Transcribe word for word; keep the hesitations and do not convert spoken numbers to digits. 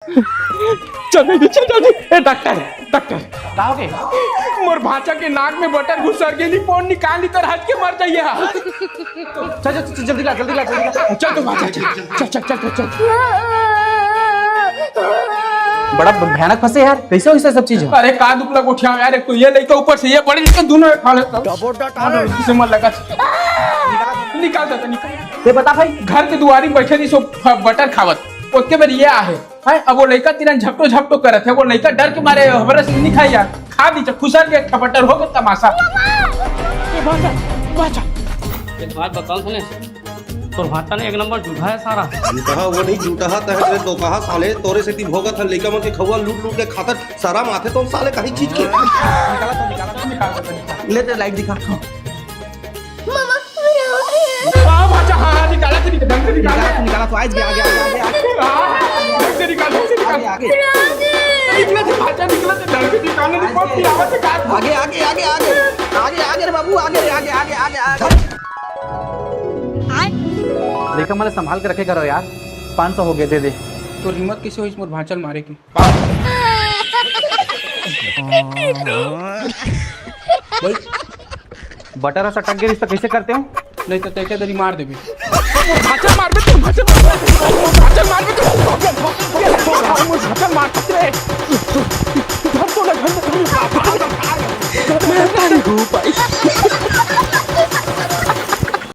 चल जल्दी, चल जल्दी। ए डॉक्टर, डॉक्टर। का हो गे? मोर भांचा के नाक में बटर घुसर गे, नी पोन निकाल नी तो हज के मर जाइए हा। चल, चल, चल, जल्दी ला, जल्दी ला, जल्दी ला। चल तो भांचा, चल, चल, चल, चल, चल। बड़ा भयानक फंसे यार, कैसे हो इसे सब चीज हो? अरे का दुख लग उठिया यार, एक तो ये लइका ऊपर से ये बड़े लइका दोनों खा लेता। डबोटा टांग। इसे मत लगा। निकाल दे, निकाल। ते बता भाई। घर के दुआरी बैठे नहीं सो फ-, बटर खावत। ओतके बेर ये आहे। हैं? अब वो लइका तिरन झपटो झपटो करत है, वो लइका डर के मारे हमरा से नहीं खाई यार। खा दीजिए, खुसर के खपटर हो गए तमाशा। ए, बाचा, बाचा। एक बात बताओ सुने, तोर भांचा ने एक नंबर जूठा है सारा। जूठा वो नहीं, जूठा तहत रे दोकहा साले, तोरे सेती भोगत हन लइका मन के खउआ लूट लूट के खातन, शरम आथे तो साले कहीं चीज के। निकाला तो निकाला, निकाल दे, निकाल। ले ते लाइट दिखा। मामा, मेरा हो गया। हाँ, बाचा, हाँ, हाँ, निकाला तो निकाल, ढंग से निकाल। निकाला तो निकाला तो आज भी आ गया, आ गया, आ गया। हाँ, ढंग से निकाल, ढंग से निकाल। आगे, आगे। निकला तो बाचा, निकला तो ढंग से निकाल, नहीं बहुत पिलावा से काट। आगे, आगे, आगे, आगे। आगे, आगे रे बाबू, आगे रे, आगे, आगे, आगे, आगे। लइका मन ला संभाल के रखे करो यार। पाँच सौ हो गए, दे दे। तोर हिम्मत कैसे होइस मोर भांचा ल मारे के? भाई, बटर ह सटक गे रिहिस त कइसे करते हो? नहीं तो तेके दरी मार देबे। भांचा मारबे तू, भांचा मारबे तू, भांचा मारबे तू।